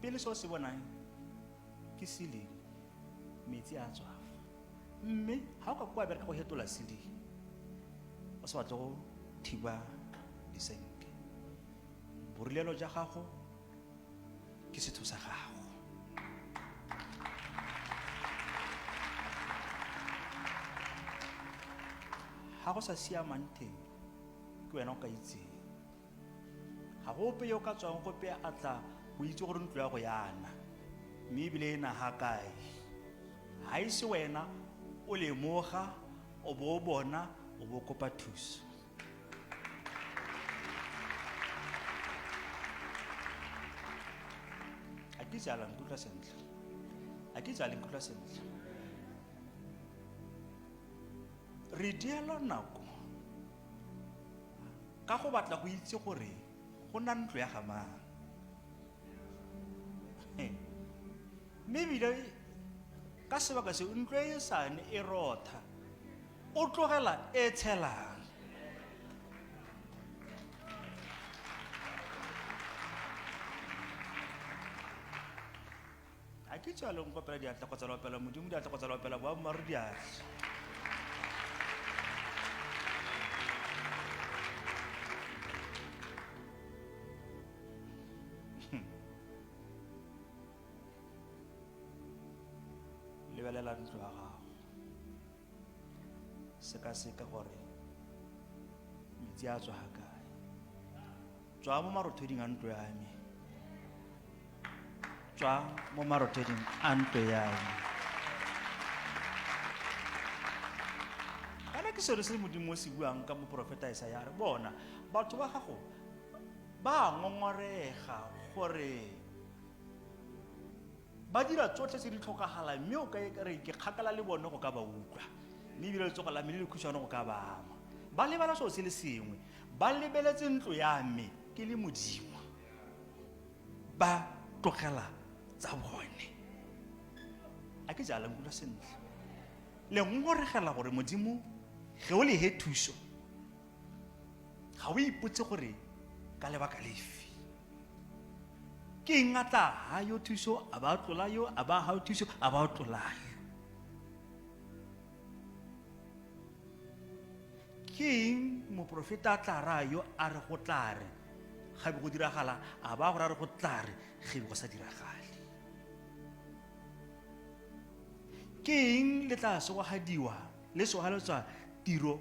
Pele se o se bonang ke ceiling, metsi a tswa fa. Mme ga o ka kwa bereka go hetola ceiling, o sa batle go thiba disenke. Borulelo ja gago ke setho sa gago. Ga go sa siamang teng, ke wena o ka itseng. Ga go ope yo o ka tswang gope a tla go itse gore ntlo ya go yana, mme ebile e na ga kae. Ga e se wena o lemoga, o bo o bona, o bo o kopa thuso. A ke itse a la nkutlwa sentle. A ke itse a le nkutlwa sentle. Re diela nako ka go batla go itse gore go na ntlo ya ga mang. Mme ebile ka sebaka seo ntlo e e sane e rotha, o tlogela e tshelang. A ke tswa le nkopela diatla kgotsa la opela Modimo diatla kgotsa la opela boammaaruri diatla. Lebelela ntlo ya gago. Sekaseka gore metsi a tswa ga kae. Tswa mo marothoding a ntlo ya me. Tswa mo marothoding a ntlo ya me. Kana ke sone se Modimo o se buang ka moporofeta Isaia a re, bona, batho ba gago ba ngongorega gore ba dira tsotlhe tse di tlhokagalang, mme o ka re ke kgakala le bone go ka ba utlwa, mme ebile letsogo la me le lekhutshwane go ka ba ama. Ba lebala selo se le sengwe, ba lebeletse ntlo ya me ke le Modimo, ba tlogela tsa bone. A ke jala nkutlwa sentle? Le ngongoregela gore Modimo ge o le he thuso, ga o ipotse gore ka lebaka lefe. Ke eng a tla ha yo thuso, a ba tlola yo, a ba ha thuso, a ba tlola yo. Ke eng moprofeta a tla raya yo a re go tla re ga be go diragala, a ba go ra re go tla re ge be go sa diragale. Ke eng le tla segwagadiwa le segwaletswa tiro,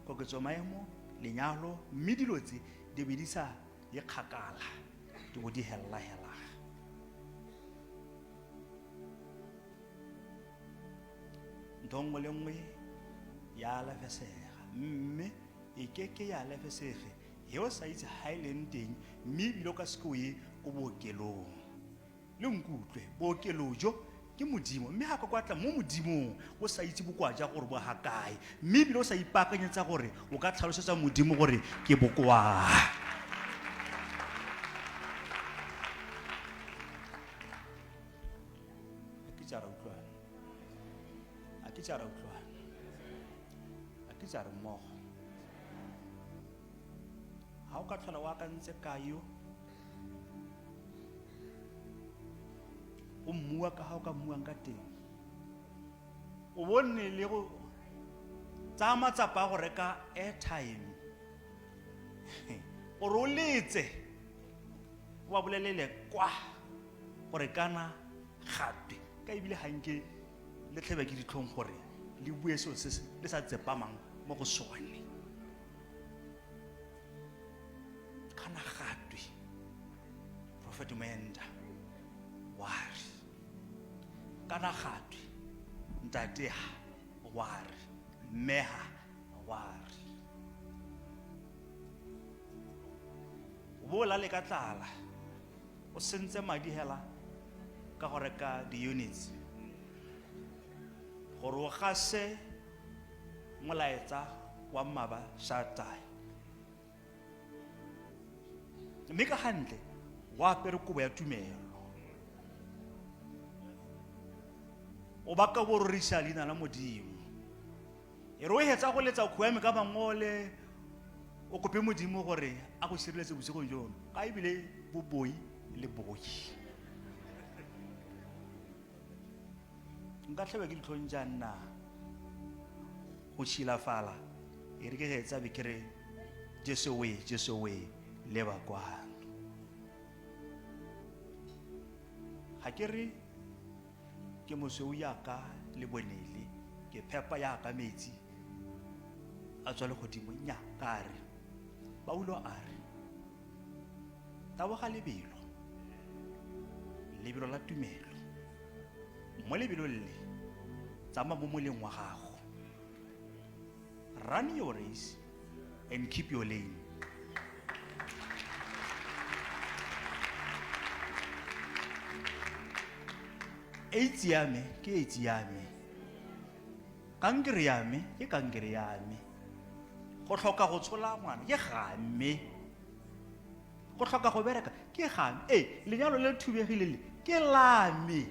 koketso maemo, lenyalo, mme dilo tse di be di sa ye kgakala, di bo di hella hela. Ntho nngwe le nngwe ya alafesega, mme e ke ke ya alafesege he o sa itse ha e leng teng, mme ebile o ka se ke o ye ko bookelong. Le nkutlwe, bookelo jo ke Modimo, mme ga ka kwa tla mo Modimong o sa itse bokoa ja gore bo ga kae, mme ebile o sa ipaakanyetsa gore o ka tlhalosetsa Modimo gore ke bokoa. A ke tsa ra utlwana? A ke tsa ra utlwana? A ke tsa re mmogo? Ga o ka tlhola o akantse ka yo o mmua ka ga o ka mmuang ka teng, o bone le go tsaya matsapa a go reka airtime gore o letse o ba bolelele kwa gore kana gatwe ka ebile ga nke le tlhebe ke ditlhong gore le bue seo se le sa tsepamang mo go sone. Kana gatwe Prophet Moenda wa re, kana gatwe ntate ha wa re, mme ha wa re. O bo o lale ka tlala, o sentse madi hela ka go reka di-units gore o gase molaetsa wa mmaba Satane. Mme ka gantle o apere kobo ya tumelo, o baka bo rorisa leina la Modimo. E re o hetsa go letsa khuame ka mangole, o kope Modimo gore a go sireletse bosigong jono, ka ebile boboi le boi. Nka tlhabiwa ke ditlhong jang na go tšhilafala e re ke ge tsa be ke re Jesu we, Jesu we, leba kwano. Ga ke re ke mosweu yaka le bonele, ke phepa yaka metsi a tswa legodimo. Nya ka re Paulo a re taboga lebelo, lebelo la tumelo. Mo lebelong le tsamaya mo moleng wa gago. Run your race and keep your lane. AIDS ya me ke AIDS ya me, kankere ya me ke kankere ya me, go tlhoka go tshola ngwana ke ga me, go tlhoka go bereka ke ga me, ee lenyalo le thubegile le ke la me,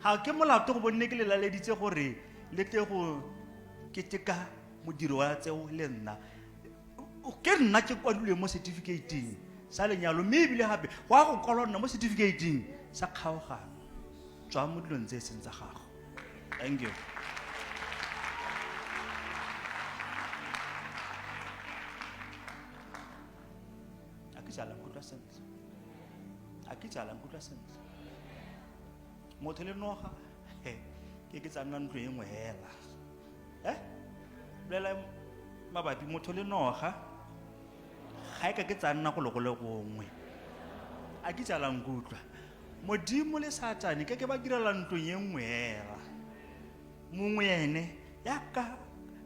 ga ke molato go bonne ke le laleditse gore le tle go keteka modiro wa tseo le nna. Ke nna ke kwadilwe mo certificateng sa lenyalo, mme ebile gape go a go kwalwa nna mo certificateng sa kgaogano. Tswa mo dilong tse e seng tsa gago. Thank you. A ke jala nkutlwa sentle? A ke jala nkutlwa sentle? Motho le noga ke ke tsa nna ntlo e nngwe hela. Bolela mabapi motho le noga ga e ka ke tsa nna go le go le gongwe. A ke jala nkutlwa? Modimo le Satane ke ke ba direla ntlong e nngwe hela. Mongwe ene yaka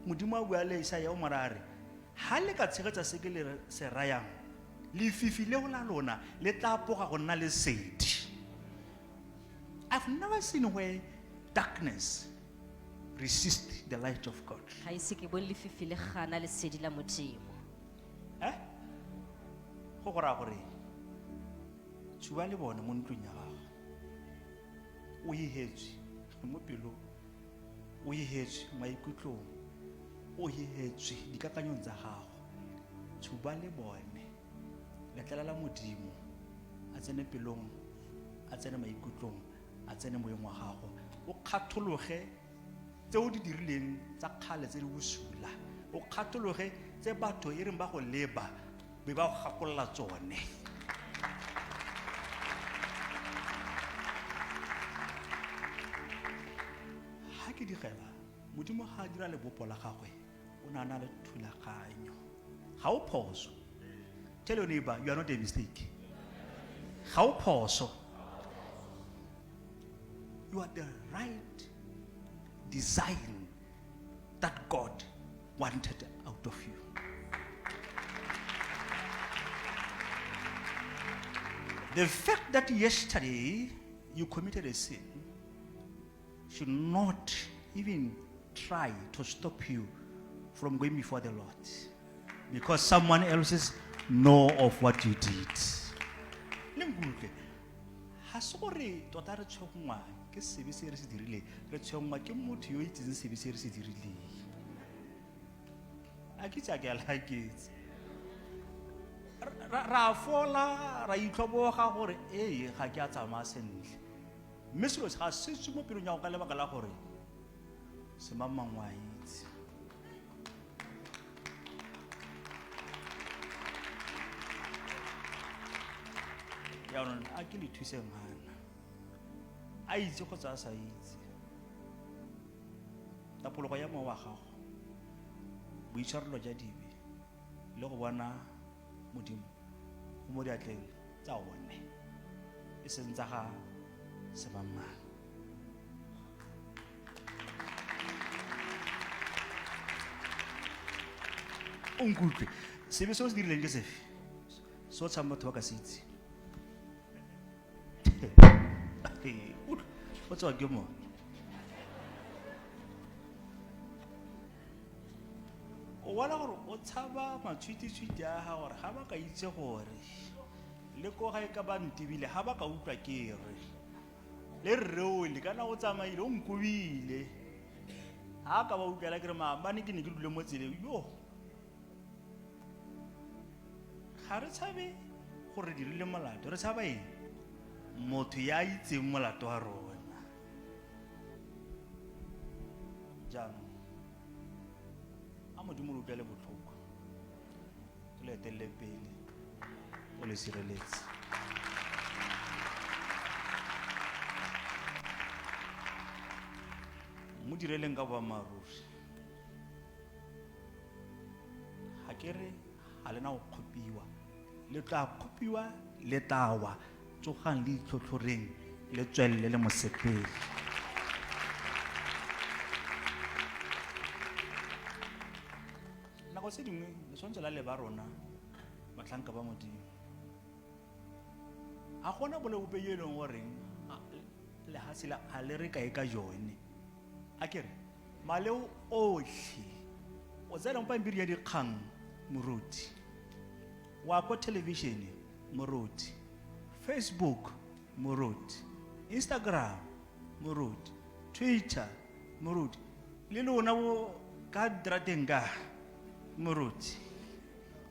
Modimo a bua le Isaia o mora a re ha le ka tshegetsa se ke le se rayang, lefifi leo la lona le tla apoga go nna lesedi. I've never seen where darkness resist the light of God. Ga ise ke bone lefifi le gana lesedi la Modimo. Go go raya gore tshuba le bone mo ntlong ya gago. O hihetswe mo pelong, o hihetswe maikutlong, o hihetswe dikakanyong tsa gago. Tshuba le bone, letlelela Modimo a tsene pelong, a tsene maikutlong, a tsene moyeng wa gago. O kgathologe tse o di dirileng tsa kgale tse di bosula, o kgathologe tse batho e reng ba go leba be ba go gakolola tsone. Ha ke digela Modimo ga a dira lebopo la gagwe, o ne a na le thulaganyo. Ga o phoso. Tell your neighbor you are not a mistake. Ga o phoso. You are the right design that God wanted out of you. The fact that yesterday you committed a sin should not even try to stop you from going before the Lord, because someone else's know of what you did. Le nkutlwe, ga se gore tota re tshwenngwa ke sebe se re se dirileng, re tshwenngwa ke motho yo itseng sebe se re se dirileng. A ke tsa ke a laketse. Ra fola, ra itlhoboga gore ee ga ke a tsamaya sentle, mme selo se ga se tswe mo pelong ya go ka lebaka la gore semang wa itse. Jaanong a ke le thuseng gana, a itse kgotsa a sa itse, tapologo ya mowa wa gago, boitshwarelo jwa dibe le go bona Modimo go mo diatleng tsa one, e seng tsa ga semangmang. O nkutlwe, sebe se o se dirileng ke sefe se o tshang batho ba ka se itse? O tsewa ke mone. O bona gore o tshaba matshwititshwiti a ga gore ga ba ka itse gore le ko ga e ka ba ntibile, ga ba ka utlwa ke re le rreole kana o tsamaile o nkobile, ga ka ba utlwela ke re maabane ke ne ke dule mo tseleng yo. Ga re tshabe gore re dirile molato, re tshaba eng? Motho ya itseng molato wa rona. Jaanong a Modimo le utlwele botlhoko, o le etelele pele, o le sireletse. Mo direleng ka boammaaruri. Ga ke re ga lena go kgopiwa, le tla kgopiwa, le tla wa. Tsogang le itlhotlhoreng, le tswelele le mosepele. Nako tse dingwe le tshwanetse la leba rona batlhanka ba Modimo. Ga gona bole bope yo e leng goreng lehatshe la ga le re kae ka jone. A ke re maleo otlhe o tsena mo pampiri ya dikgang moruti, wa ko thelebišene moruti, Facebook moruti, Instagram moruti, Twitter moruti, le lona bo ka drateng ka moruti,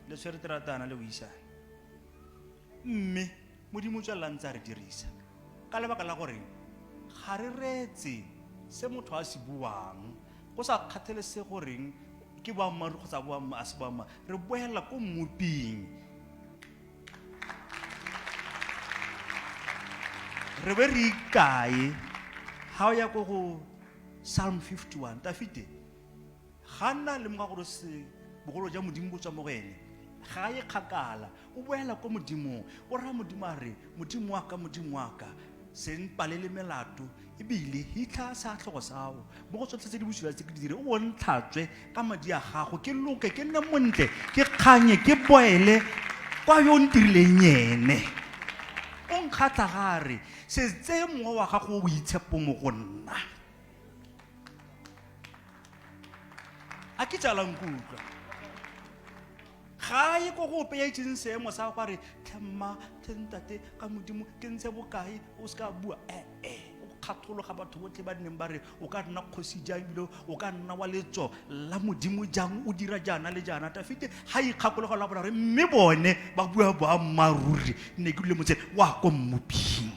le tshwere teratana le buisana. Mme Modimo o tswelela ntse a re dirisa ka lebaka la gore ga re reetse se motho a se buang, go sa kgathalese goreng ke boammaaruri kgotsa a se boammaaruri. Re boela ko mmoping, re be re ikae. Ha o ya ko go Psalm 51, Tafite ga nna lemoga gore se bogolo jwa Modimo bo tswa mo go ene, ga e kgakala, o boela ko Modimong, o raya Modimo a re, Modimo wa ka, Modimo wa ka, se mpalele melato, ebile hitlha seatlhogo sago mo go tsotlhe tse di bosula tse ke di dire, o bontlhatswe ka madi a gago, ke loke, ke nne montle, ke kganye, ke boele kwa yo o ntirileng ene. O nkgatlha ga a re, se tseye mowa wa gago o boitshepo mo go nna. A ke tsala nkutlwa. Ga ye ko go ope ya itseng seemo sa go re tlhe mma, tlhe ntate, ka Modimo ke ntshe bokae, o se ka bua. O kgathologa batho botlhe ba neng ba re o ka nna kgosi jang, ebile o ka nna wa letso la Modimo jang, o dira jaana le jaana. Tafite ga ikgakologa la bona gore mme bone ba bua boammaaruri, ne ke dule motse wa ko mmoping.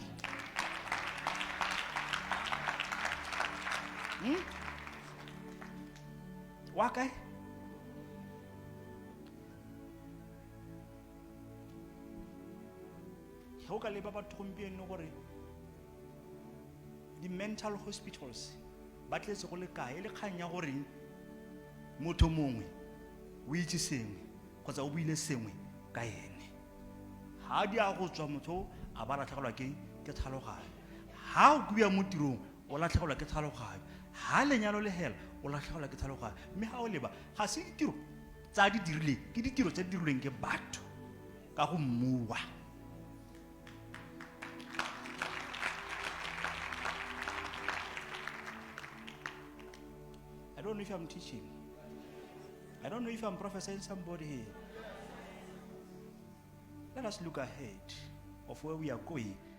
Wa kae? Ge o ka leba batho gompieno gore di-mental hospitals ba tletse go le kae, e le kgang ya goreng motho mongwe o itse sengwe kgotsa o buile sengwe ka ene, ga di a go tswa motho a ba latlhegelwa ke tlhaloganyo. Ha o kuya mo tirong o latlhegelwa ke tlhaloganyo, ha lenyalo le hela o latlhegelwa ke tlhaloganyo. Mme ga o leba ga se ditiro tsa di dirileng, ke ditiro tse di dirilweng ke batho ka go mmua. I don't know if I'm teaching. I don't know if I'm prophesying somebody here. Let us look ahead of where we are going.